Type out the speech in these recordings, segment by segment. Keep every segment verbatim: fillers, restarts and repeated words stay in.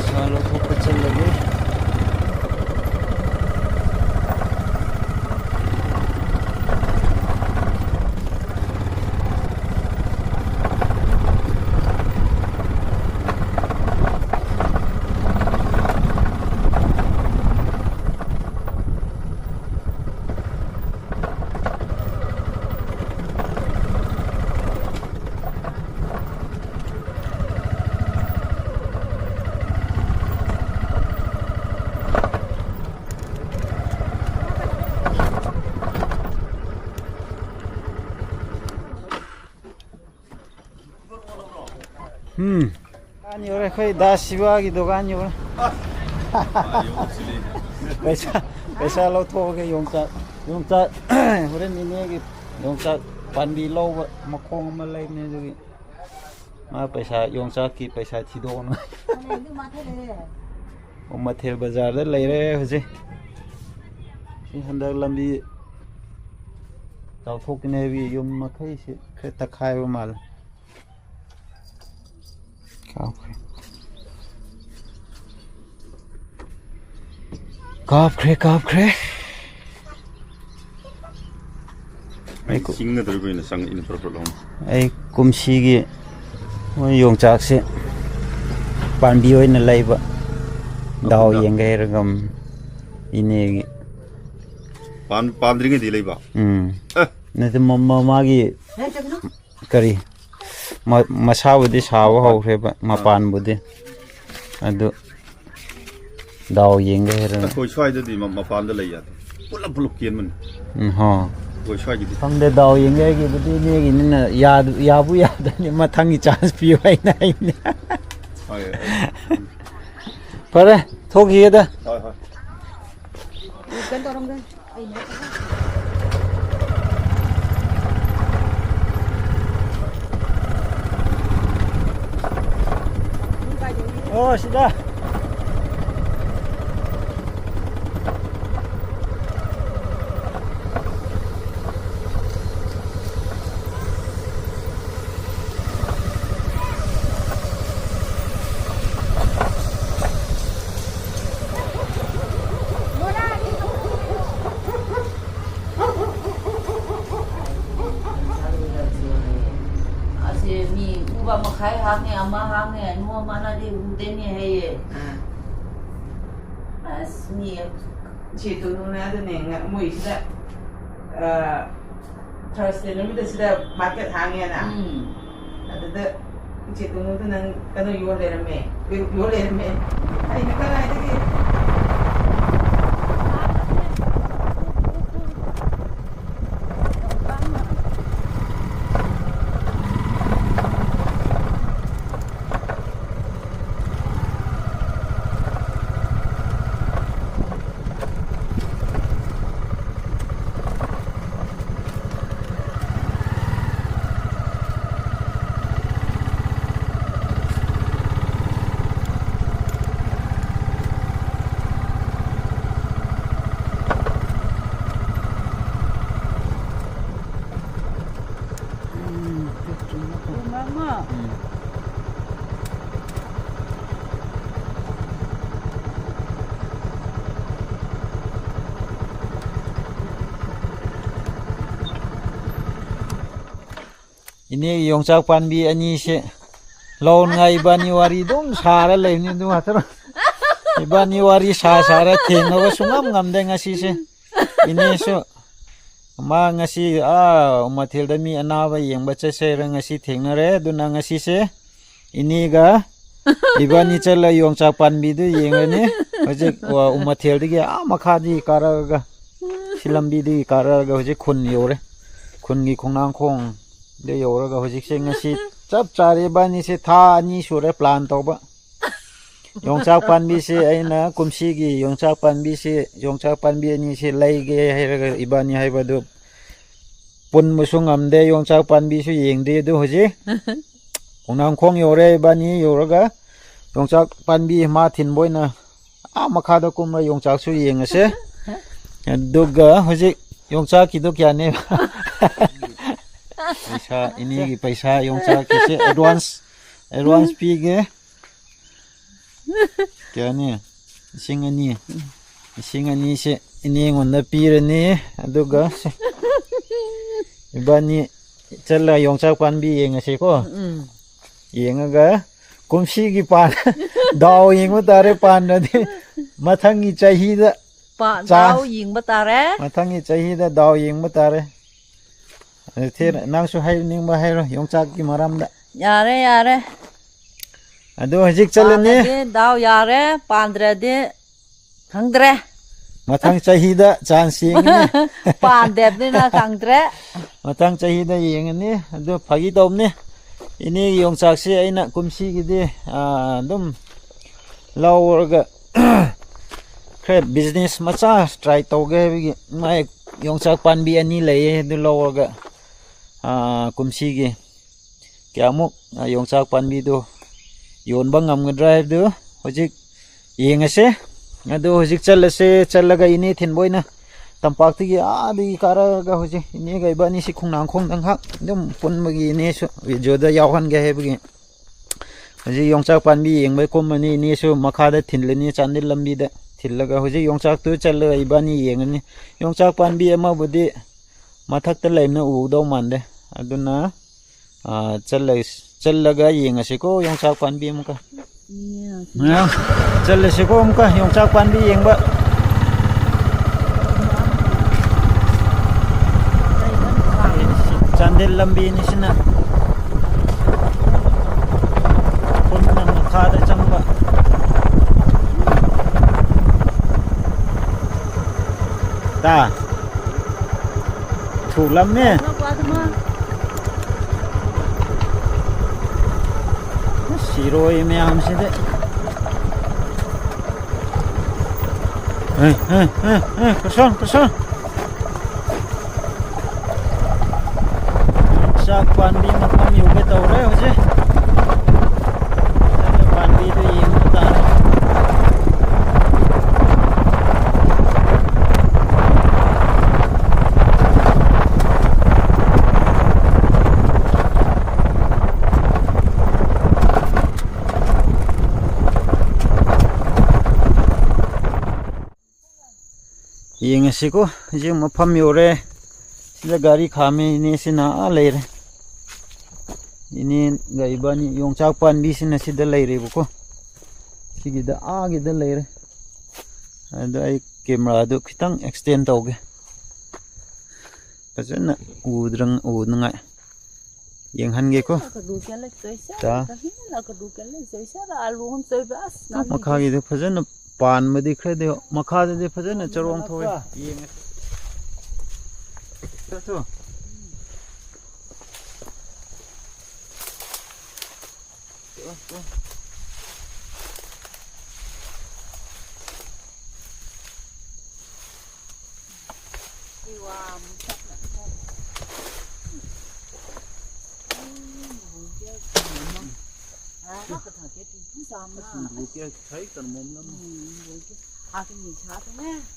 ꯁꯥ ꯂꯧꯊꯣꯛꯄ ꯆꯠꯂꯒꯦ꯫ ꯎꯝ꯫ ꯗꯨꯀꯥꯟ ꯌꯧꯔꯦ, ꯑꯩꯈꯣꯏ ꯗꯥ ꯁꯤꯕꯥꯒꯤ ꯗꯨꯀꯥꯟ ꯌꯧꯔꯦ꯫ ꯄꯩꯁꯥ, ꯄꯩꯁꯥ ꯂꯧꯊꯣꯛꯑꯒꯦ꯫ ꯌꯣꯡꯆꯥꯛ, ꯌꯣꯡꯆꯥꯛ, ꯍꯣꯔꯦꯟ ꯏꯅꯦꯒꯤ ꯌꯣꯡꯆꯥꯛ ꯄꯥꯝꯕꯤ ꯂꯧꯕ ꯃꯈꯣꯡ ꯑꯃ ꯂꯩꯕꯅꯦ, ꯑꯗꯨꯒꯤ ꯃꯥ ꯄꯩꯁꯥ, ꯌꯣꯡꯆꯥꯛꯀꯤ ꯄꯩꯁꯥ ꯊꯤꯗꯣꯛꯑꯣꯅ꯫ ꯎꯃꯊꯦꯜ ꯕꯖꯥꯔꯗ ꯂꯩꯔꯦ ꯍꯧꯖꯤꯛ꯫ ꯁꯤ ꯍꯟꯗꯛ ꯂꯝꯕꯤ ꯆꯥꯎꯊꯣꯛꯀꯅꯤ ꯍꯥꯏꯕꯒꯤ ꯌꯨꯝ ꯃꯈꯩꯁꯤ ꯈꯔ ꯇꯛꯈꯥꯏꯕ ꯃꯥꯜꯂꯦ꯫ ꯀꯥꯞꯈ꯭ꯔꯦ꯫ ꯀꯥꯞꯈ꯭ꯔꯦ, ꯀꯥꯞꯈ꯭ꯔꯦ꯫ ꯑꯩ ꯀꯨ- ꯆꯤꯡꯅꯗꯧꯔꯤꯕ ꯑꯣꯏꯅ ꯆꯪꯉꯛꯏꯅꯦ, ꯄ꯭ꯔꯞ ꯄ꯭ꯔꯞ ꯂꯥꯎꯅ꯫ ꯑꯩ ꯀꯨꯝꯁꯤꯒꯤ ꯃꯣꯏ ꯌꯣꯡꯆꯥꯛꯁꯦ ꯄꯥꯝꯕꯤ ꯑꯣꯏꯅ ꯂꯩꯕ꯫ ꯗꯥꯎ ꯑꯗꯨꯗ ꯌꯦꯡꯒꯦ ꯍꯥꯏꯔꯒ, ꯎꯝ, ꯏꯅꯦꯒꯤ꯫ ꯄꯥꯟ-, ꯄꯥꯟꯗ꯭ꯔꯤꯉꯩꯗꯤ ꯂꯩꯕ? ꯎꯝ꯫ ꯑꯦ꯫ ꯅꯠꯇꯦ, ꯃ-, ꯃ-, ꯃꯥꯒꯤ ꯀꯔꯤ, ꯃ-, ꯃꯁꯥꯕꯨꯗꯤ ꯁꯥꯕ ꯃꯄꯥꯟ꯫ ꯍꯧꯈ꯭ꯔꯦꯕ, ꯑꯥ꯫ ꯃꯄꯥꯟꯕꯨꯗꯤ꯫ ꯑꯗꯨ ꯗꯥꯎ ꯌꯦꯡꯒꯦ ꯍꯥꯏꯔꯒ꯫ ꯑꯩꯈꯣꯏ ꯁ꯭ꯋꯥꯏꯗꯗꯤ ꯃ-, ꯃꯄꯥꯟꯗ ꯂꯩ ꯌꯥꯗꯦ꯫ ꯄꯨꯂꯞ ꯄꯨꯂꯞ ꯀꯦꯟꯕꯅꯤ꯫ ꯎꯝ, ꯍꯣ꯫ ꯑꯩꯈꯣꯏ ꯁ꯭ꯋꯥꯏꯒꯤꯗꯤ꯫ ꯈꯪꯗꯦ, ꯗꯥꯎ ꯌꯦꯡꯒꯦ, ꯑꯩꯒꯤꯕꯨꯗꯤ ꯏꯅꯦꯒꯤꯅꯤꯅ ꯌꯥꯗ-, ꯌꯥꯕꯨ ꯌꯥꯗ꯭ꯔꯗꯤ ꯃꯊꯪꯒꯤ ꯆꯥꯟꯁ ꯄꯤꯌꯨ ꯍꯥꯏꯅ ꯑꯩꯅ꯫ ꯍꯣꯏ, ꯍꯣꯏ꯫ ꯐꯔꯦ, ꯊꯣꯛꯈꯤꯒꯦꯗ꯫ ꯍꯣꯏ, ꯍꯣꯏ꯫ ꯑꯣ, ꯁꯤꯗ꯫ ꯈꯥꯏ ꯍꯥꯡꯉꯦ, ꯑꯃ ꯍꯥꯡꯉꯦ, ꯑꯅꯨ ꯑꯃꯅꯗꯤ ꯎꯗꯦꯅꯦ ꯍꯥꯏꯌꯦ꯫ ꯑꯥ꯫ ꯑꯁ, ꯃꯤ ꯁꯤ ꯇꯨꯅꯨꯅ ꯑꯗꯨꯅꯦ, ꯉ-, ꯃꯣꯏꯁꯤꯗ, ꯑ, Thursday ꯅꯨꯃꯤꯠꯇ ꯁꯤꯗ market ꯍꯥꯡꯉꯦꯅ꯫ ꯎꯝ꯫ ꯑꯗꯨꯗ ꯏꯆꯦ ꯇꯨꯅꯨꯗꯨ ꯅꯪ ꯀꯩꯅꯣ ꯌꯣꯜ ꯂꯩꯔꯝꯃꯦ, ꯄꯦꯔꯨꯛ ꯌꯣꯜ ꯂꯩꯔꯝꯃꯦ꯫ ꯑꯩꯅ ꯀꯗꯥꯏꯗꯒꯤ? ꯎꯝ, ꯆꯨꯝꯃꯦ, ꯆꯨꯝꯃꯦ꯫ ꯆꯨꯝꯃꯦ, ꯑꯃ꯫ ꯎꯝ꯫ ꯏꯅꯦ ꯌꯣꯡꯆꯥꯛ ꯄꯥꯝꯕꯤ ꯑꯅꯤꯁꯦ ꯂꯧꯅꯉꯥꯏ ꯏꯕꯥꯅꯤ ꯋꯥꯔꯤ ꯑꯗꯨꯝ ꯁꯥꯔ ꯂꯩꯕꯅꯤ, ꯑꯗꯨ ꯉꯥꯛꯇꯔꯣ? ꯏꯕꯥꯅꯤ ꯋꯥꯔꯤ ꯁꯥ ꯁꯥꯔ ꯊꯦꯡꯅꯕ ꯁꯨꯡꯉꯝ ꯉꯝꯗꯦ ꯉꯁꯤꯁꯦ꯫ ꯏꯅꯦꯁꯨ ꯃꯥ ꯉꯁꯤ, ꯑꯥ, ꯎꯃꯥꯊꯦꯜꯗ ꯃꯤ ꯑꯅꯥꯕ ꯌꯦꯡꯕ ꯆꯠꯁꯦ ꯍꯥꯏꯔ ꯉꯁꯤ ꯊꯦꯡꯅꯔꯦ꯫ ꯑꯗꯨꯅ ꯉꯁꯤꯁꯦ ꯏꯅꯦꯒ ꯏꯕꯥꯅꯤ ꯆꯠꯂ ꯌꯣꯡꯆꯥꯛ ꯄꯥꯝꯕꯤꯗꯨ ꯌꯦꯡꯉꯅꯤ꯫ ꯍꯧꯖꯤꯛ, ꯑ, ꯎꯃꯥꯊꯦꯜꯗꯒꯤ ꯑꯥ ꯃꯈꯥꯗꯤ ꯀꯥꯔꯛꯑꯒ, ꯁꯤ ꯂꯝꯕꯤꯗꯒꯤ ꯀꯥꯔꯛꯑꯒ ꯍꯧꯖꯤꯛ ꯈꯨꯟ ꯌꯧꯔꯦ꯫ ꯈꯨꯟꯒꯤ ꯈꯣꯡꯅꯥꯡꯈꯣꯡꯗ ꯌꯧꯔꯒ ꯍꯧꯖꯤꯛꯁꯦ ꯉꯁꯤ ꯆꯞ ꯆꯥꯔꯦ꯫ ꯏꯕꯥꯅꯤꯁꯦ ꯊꯥ ꯑꯅꯤ ꯁꯨꯔꯦ plan ꯇꯧꯕ꯫ ꯌꯣꯡꯆꯥꯛ ꯄꯥꯝꯕꯤꯁꯦ ꯑꯩꯅ ꯀꯨꯝꯁꯤꯒꯤ ꯌꯣꯡꯆꯥꯛ ꯄꯥꯝꯕꯤꯁꯦ, ꯌꯣꯡꯆꯥꯛ ꯄꯥꯝꯕꯤ ꯑꯅꯤꯁꯦ ꯂꯩꯒꯦ ꯍꯥꯏꯔꯒ ꯏꯕꯥꯅꯤ ꯍꯥꯏꯕꯗꯨ ꯄꯨꯟꯕꯁꯨ ꯉꯝꯗꯦ, ꯌꯣꯡꯆꯥꯛ ꯄꯥꯝꯕꯤꯁꯨ ꯌꯦꯡꯗꯦ꯫ ꯑꯗꯨ ꯍꯧꯖꯤꯛ ꯈꯣꯡꯅꯥꯡꯈꯣꯡ ꯌꯧꯔꯦ꯫ ꯏꯕꯥꯅꯤ ꯌꯧꯔꯒ ꯌꯣꯡꯆꯥꯛ ꯄꯥꯝꯕꯤ ꯃꯥ ꯊꯤꯟꯕ ꯑꯣꯏꯅ ꯑꯥ ꯃꯈꯥꯗ ꯀꯨꯝꯃ ꯌꯣꯡꯆꯥꯛꯁꯨ ꯌꯦꯡꯉꯁꯦ꯫ ꯑꯗꯨꯒ ꯍꯧꯖꯤꯛ ꯌꯣꯡꯆꯥꯛꯀꯤꯗꯣ ꯀꯌꯥꯅꯦ? ꯄꯩꯁꯥ, ꯏꯅꯦꯒꯤ ꯄꯩꯁꯥ, ꯌꯣꯡꯆꯥꯛꯀꯤꯁꯦ advance, advance ꯄꯤꯒꯦ꯫ ꯀꯌꯥꯅꯤ? ꯂꯤꯁꯤꯡ ꯑꯅꯤ꯫ ꯂꯤꯁꯤꯡ ꯑꯅꯤꯁꯦ ꯏꯅꯦꯉꯣꯟꯗ ꯄꯤꯔꯅꯤ꯫ ꯑꯗꯨꯒ ꯏꯕꯥꯅꯤ ꯆꯠꯂ ꯌꯣꯡꯆꯥꯛ ꯄꯥꯝꯕꯤ ꯌꯦꯡꯉꯁꯤꯀꯣ꯫ ꯎꯝ꯫ ꯌꯦꯡꯉꯒ ꯀꯨꯝꯁꯤꯒꯤ ꯄꯥꯟ ꯗꯥꯎ ꯌꯦꯡꯕ ꯇꯥꯔꯦ, ꯄꯥꯟꯗ꯭ꯔꯗꯤ ꯃꯊꯪꯒꯤ ꯆꯍꯤꯗ ꯄꯥ- ꯆꯥ- ꯗꯥꯎ ꯌꯦꯡꯕ ꯇꯥꯔꯦ꯫ ꯃꯊꯪꯒꯤ ꯆꯍꯤꯗ ꯗꯥꯎ ꯌꯦꯡꯕ ꯇꯥꯔꯦ꯫ ꯑꯗꯨ ꯊꯦ-, ꯅꯪꯁꯨ ꯍꯥꯏꯅꯤꯡꯕ ꯍꯥꯏꯔꯣ ꯌꯣꯡꯆꯥꯛꯀꯤ ꯃꯔꯝꯗ꯫ ꯌꯥꯔꯦ, ꯌꯥꯔꯦ꯫ ꯑꯗꯨ ꯍꯧꯖꯤꯛ ꯆꯠꯂꯅꯤ꯫ ꯄꯥꯜꯂꯗꯤ ꯗꯥꯎ ꯌꯥꯔꯦ, ꯄꯥꯟꯗ꯭ꯔꯗꯤ ꯈꯪꯗ꯭ꯔꯦ꯫ ꯃꯊꯪ ꯆꯍꯤꯗ ꯆꯥꯟꯁ ꯌꯦꯡꯒꯅꯤ꯫ ꯄꯥꯟꯗꯦ, ꯑꯗꯨꯅ ꯈꯪꯗ꯭ꯔꯦ꯫ ꯃꯊꯪ ꯆꯍꯤꯗ ꯌꯦꯡꯉꯅꯤ꯫ ꯑꯗꯨ ꯐꯥꯒꯤ ꯇꯧꯕꯅꯤ꯫ ꯏꯅꯦꯒꯤ ꯌꯣꯡꯆꯥꯛꯁꯤ ꯑꯩꯅ ꯀꯨꯝꯁꯤꯒꯤꯗꯤ, ꯑꯥ, ꯑꯗꯨꯝ ꯂꯧꯔꯒ ꯈꯔ ꯕꯤꯖꯤꯅꯦꯁ ꯃꯆꯥ ꯇ꯭ꯔꯥꯏ ꯇꯧꯒꯦ ꯍꯥꯏꯕꯒꯤ, ꯃꯥꯏ ꯌꯣꯡꯆꯥꯛ ꯄꯥꯝꯕꯤ ꯑꯅꯤ ꯂꯩꯌꯦ, ꯑꯗꯨ ꯂꯧꯔꯒ, ꯑꯥ, ꯀꯨꯝꯁꯤꯒꯤ ꯀꯌꯥꯃꯨꯛ, ꯑꯥ, ꯌꯣꯡꯆꯥꯛ ꯄꯥꯝꯕꯤꯗꯨ ꯌꯣꯟꯕ ꯉꯝꯒꯗ꯭ꯔꯥ ꯍꯥꯏꯕꯗꯨ ꯍꯧꯖꯤꯛ ꯌꯦꯡꯉꯁꯦ꯫ ꯑꯗꯨ ꯍꯧꯖꯤꯛ ꯆꯠꯂꯁꯦ, ꯆꯠꯂꯒ ꯏꯅꯦ ꯊꯤꯟꯕ ꯑꯣꯏꯅ ꯇꯝꯄꯥꯛꯇꯒꯤ ꯑꯥꯗꯒꯤ ꯀꯥꯔꯛꯑꯒ ꯍꯧꯖꯤꯛ ꯏꯅꯦꯒ ꯏꯕꯥꯅꯤꯁꯤ ꯈꯣꯡꯅꯥꯡ ꯈꯣꯡꯗ ꯉꯥꯏꯍꯥꯛ ꯑꯗꯨꯝ ꯄꯨꯟꯕꯒꯤ ꯏꯅꯦꯁꯨ ꯚꯤꯗꯤꯑꯣꯗ ꯌꯥꯎꯍꯟꯒꯦ ꯍꯥꯏꯕꯒꯤ꯫ ꯍꯧꯖꯤꯛ ꯌꯣꯡꯆꯥꯛ ꯄꯥꯝꯕꯤ ꯌꯦꯡꯕ ꯀꯨꯝꯃꯅꯤ, ꯏꯅꯦꯁꯨ ꯃꯈꯥꯗ ꯊꯤꯜꯂꯅꯤ, ꯆꯥꯟꯗꯦꯜ ꯂꯝꯕꯤꯗ ꯊꯤꯜꯂꯒ ꯍꯧꯖꯤꯛ ꯌꯣꯡꯆꯥꯛꯇꯨ ꯆꯠꯂꯒ ꯏꯕꯥꯅꯤ ꯌꯦꯡꯉꯅꯤ꯫ ꯌꯣꯡꯆꯥꯛ ꯄꯥꯝꯕꯤ ꯑꯃꯕꯨꯗꯤ ꯃꯊꯛꯇ ꯂꯩꯕꯅ ꯎꯗꯧ ꯃꯥꯟꯗꯦ, ꯑꯗꯨꯅ, ꯑꯥ, ꯆꯠꯂ-, ꯆꯠꯂꯒ ꯌꯦꯡꯉꯁꯤꯀꯣ ꯌꯣꯡꯆꯥꯛ ꯄꯥꯝꯕꯤ ꯑꯃꯨꯛꯀ꯫ ꯌꯦꯡꯉꯁꯤ꯫ ꯉꯥꯏꯍꯥꯛ ꯆꯠꯂꯁꯤꯀꯣ ꯑꯃꯨꯛꯀ ꯌꯣꯡꯆꯥꯛ ꯄꯥꯝꯕꯤ ꯌꯦꯡꯕ꯫ ꯆꯥꯟꯗꯦꯜ ꯂꯝꯕꯤꯅꯤ ꯁꯤꯅ꯫ ꯈꯨꯟꯅ ꯃꯈꯥꯗ ꯆꯪꯕ꯫ ꯇꯥ꯫ ꯊꯨꯂꯝꯃꯦ꯫ ꯁꯤꯔꯣꯏ ꯃꯌꯥꯝꯁꯤꯗꯤ꯫ ꯑꯦ, ꯑꯦ, ꯑꯦ, ꯑꯦ, ꯀꯁꯣꯟ, ꯀꯁꯣꯟ꯫ ꯆꯥꯛ ꯄꯥꯟꯕꯤ ꯃꯐꯝ ꯌꯧꯒꯦ ꯇꯧꯔꯦ ꯍꯧꯖꯤꯛ꯫ ꯄꯥꯟꯕꯤꯗꯨ ꯌꯦꯡꯕ ꯇꯥꯔꯦ꯫ ꯌꯦꯡꯉꯁꯤꯀꯣ, ꯍꯧꯖꯤꯛ ꯃꯐꯝ ꯌꯧꯔꯦ꯫ ꯁꯤꯗ ꯒꯥꯔꯤ ꯈꯥꯝꯃꯦ, ꯏꯅꯦꯁꯤꯅ ꯑꯥ ꯂꯩꯔꯦ꯫ ꯏꯅꯦꯒ ꯏꯕꯥꯅꯤ ꯌꯣꯡꯆꯥꯛ ꯄꯥꯝꯕꯤꯁꯤꯅ ꯁꯤꯗ ꯂꯩꯔꯦꯕꯀꯣ꯫ ꯁꯤꯒꯤꯗ, ꯑꯥꯒꯤꯗ ꯂꯩꯔꯦ꯫ ꯑꯗꯣ ꯑꯩ ꯀꯦꯃꯦꯔꯥꯗꯨ ꯈꯤꯇꯪ ꯑꯦꯛꯁꯇꯦꯟ ꯇꯧꯒꯦ, ꯐꯖꯅ ꯎꯗ꯭ꯔ-, ꯎꯅꯉꯥꯏ ꯌꯦꯡꯍꯟꯒꯦꯀꯣ꯫ ꯀꯗꯨ ꯀꯦꯜꯂꯦ ꯆꯣꯏꯁꯦ, ꯇꯥ꯫ ꯀꯍꯤꯅ ꯀꯗꯨ ꯀꯦꯜꯂꯦ ꯆꯣꯏꯁꯦ, ꯑꯥꯂꯨ ꯑꯃ ꯆꯣꯏꯕ, ꯑꯁ, ꯅꯥꯄꯤ꯫ ꯃꯈꯥꯒꯤꯗꯣ ꯐꯖꯅ ꯄꯥꯟꯕꯗꯤ ꯈꯔꯗꯤ, ꯃꯈꯥꯗꯗꯤ ꯐꯖꯅ ꯆꯔꯣꯡ ꯊꯣꯛꯑꯦ꯫ ꯌꯦꯡꯉꯁꯤ꯫ ꯆꯠꯊꯣ꯫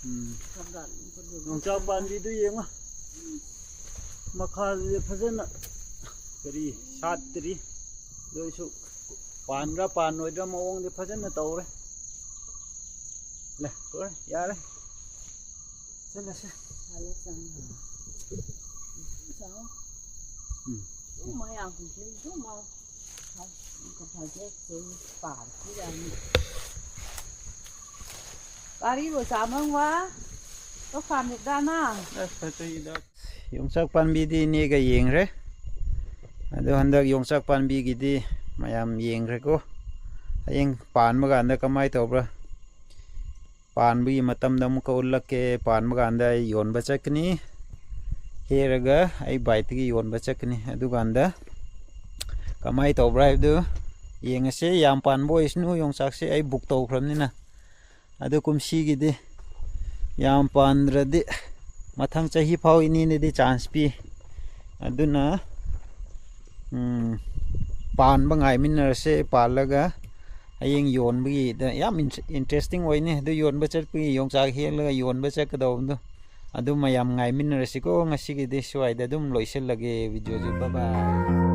ꯎꯝ꯫ ꯌꯣꯡꯆꯥꯛ ꯄꯥꯝꯕꯤꯗꯨ ꯌꯦꯡꯉꯣ꯫ ꯃꯈꯥꯗꯗꯤ ꯐꯖꯅ ꯀꯔꯤ ꯁꯥꯠꯇ꯭ꯔꯤ꯫ ꯑꯗꯨ ꯑꯣꯏꯁꯨ ꯄꯥꯟꯕ꯭ꯔꯥ ꯄꯥꯟꯂꯣꯏꯗ꯭ꯔꯥ ꯃꯑꯣꯡꯗꯤ ꯐꯖꯅ ꯇꯧꯔꯦ꯫ ꯂꯦ, ꯂꯣꯏꯔꯦ, ꯌꯥꯔꯦ꯫ ꯆꯠꯂꯁꯦ꯫ ꯎꯝ꯫ ꯒꯥꯔꯤꯕꯨ ꯆꯥꯝꯃꯪ ꯋꯥ? ꯂꯣꯛ ꯈꯥꯝꯃꯤꯗꯥꯅ? ꯑꯁ, ꯐꯠꯇ꯭ꯔꯤꯗ꯫ ꯌꯣꯡꯆꯥꯛ ꯄꯥꯝꯕꯤꯗꯤ ꯏꯅꯦꯒ ꯌꯦꯡꯈ꯭ꯔꯦ꯫ ꯑꯗꯣ ꯍꯟꯗꯛ ꯌꯣꯡꯆꯥꯛ ꯄꯥꯝꯕꯤꯒꯤꯗꯤ ꯃꯌꯥꯝ ꯌꯦꯡꯈ꯭ꯔꯦꯀꯣ꯫ ꯍꯌꯦꯡ ꯄꯥꯟꯕ ꯀꯥꯟꯗ ꯀꯃꯥꯏꯅ ꯇꯧꯕ꯭ꯔꯥ? ꯄꯥꯟꯕꯒꯤ ꯃꯇꯝꯗ ꯑꯃꯨꯛꯀ ꯎꯠꯂꯛꯀꯦ꯫ ꯄꯥꯟꯕ ꯀꯥꯟꯗ ꯑꯩ ꯌꯣꯟꯕ ꯆꯠꯀꯅꯤ꯫ ꯍꯦꯛꯑꯒ ꯑꯩ ꯕꯥꯏꯛꯇꯒꯤ ꯌꯣꯟꯕ ꯆꯠꯀꯅꯤ꯫ ꯑꯗꯨꯀꯥꯟꯗ ꯀꯃꯥꯏꯅ ꯇꯧꯕ꯭ꯔꯥ ꯍꯥꯏꯕꯗꯨ ꯌꯦꯡꯉꯁꯦ꯫ ꯌꯥꯝ ꯄꯥꯟꯕ ꯑꯣꯏꯁꯅꯨ ꯌꯣꯡꯆꯥꯛꯁꯦ, ꯑꯩ ꯕꯨꯛ ꯇꯧꯈ꯭ꯔꯕꯅꯤꯅ꯫ ꯑꯗꯨ ꯀꯨꯝꯁꯤꯒꯤꯗꯤ ꯌꯥꯝ ꯄꯥꯟꯗ꯭ꯔꯗꯤ ꯃꯊꯪ ꯆꯍꯤ ꯐꯥꯎ ꯏꯅꯦꯅꯗꯤ ꯆꯥꯟꯁ ꯄꯤ꯫ ꯑꯗꯨꯅ, ꯎꯝ, ꯄꯥꯟꯕ ꯉꯥꯏꯃꯤꯟꯅꯔꯁꯦ꯫ ꯄꯥꯜꯂꯒ ꯍꯌꯦꯡ ꯌꯣꯟꯕꯒꯤꯗ ꯌꯥꯝ ꯏꯟ-, ꯏꯟꯇꯔꯦꯁꯇꯤꯡ ꯑꯣꯏꯅꯤ꯫ ꯑꯗꯨ ꯌꯣꯟꯕ ꯆꯠꯄꯒꯤ, ꯌꯣꯡꯆꯥꯛ ꯍꯦꯛꯂꯒ ꯌꯣꯟꯕ ꯆꯠꯀꯗꯧꯕꯗꯣ, ꯑꯗꯨ ꯃꯌꯥꯝ ꯉꯥꯏꯃꯤꯟꯅꯔꯁꯤꯀꯣ꯫ ꯉꯁꯤꯒꯤꯗꯤ ꯁ꯭ꯋꯥꯏꯗ ꯑꯗꯨꯝ ꯂꯣꯏꯁꯤꯜꯂꯒꯦ ꯚꯤꯗꯤꯑꯣꯁꯦ꯫ ꯕꯥꯏ ꯕꯥꯏ꯫